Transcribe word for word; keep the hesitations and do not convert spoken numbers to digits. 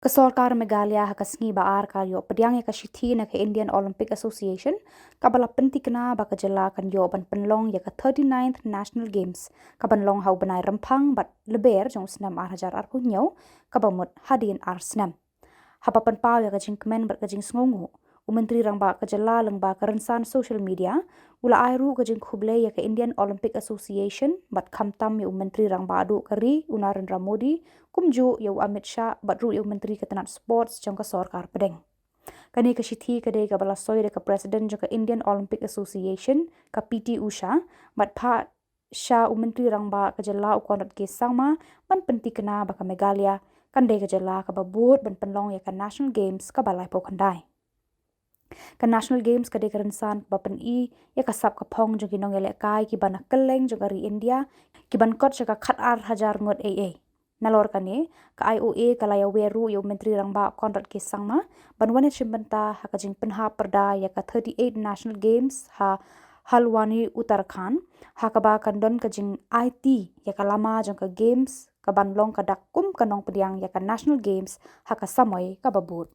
Ka sorkar Meghalaya ha ka sngi ba ar ka ïoh pdiang ïa ka shithi na ka Indian Olympic Association, kaba la pynthikna ba ka jylla kan ïoh ban pynlong ïa ka thirty-ninth National Games, kaban long ha u bnai Rymphang bad Lber jong u snem ar hajar arphew hynñiew, kaba mut hadien ar snem. Haba pynpaw ïa ka jingkmen bad ka jingsngewnguh, u Myntri Rangbah ka jylla lyngba ka rynsan social media, u la ai ruh ka jingkhublei ïa ka Indian Olympic Association, bad khamtam ïa u Myntri Rangbah duh ka ri, u Narendra Modi, kumjuh ïa u Amit Shah, bad ruh ïa u Myntri ka tnat Sports jong ka sorkar pdeng. Kane ka shithi ka dei kaba la soi da ka President jong ka Indian Olympic Association, ka P T Usha, bad phah sha u Myntri Rangbah ka jylla u Conrad K Sangma, ban pynthikna ba ka Meghalaya kan dei ka jylla kaba bud ban pynlong ïa ka National Games kaba laiphew khyndai. Ka National Games ka dei ka rynsan kaba pyni ïa ka sap ka phong jong ki nongïalehkai kiba na kylleng jong ka ri India, kiban kot sha ka khatar hajar ngut eiei. Nalor kane, ka I O A ka la ïawer ruh ïa u Myntri Rangbah Conrad K Sangma, ban wan ïashimbynta ha ka jingpynhap pyrda ïa ka thirty-eight National Games ha Halwani, Uttarakhand, ha kaba kan don ka jingaiti ïa ka lama jong ka Games, kaban long ka dak kum ka nongpdiang ïa ka National Games ha ka samoi kaba bud.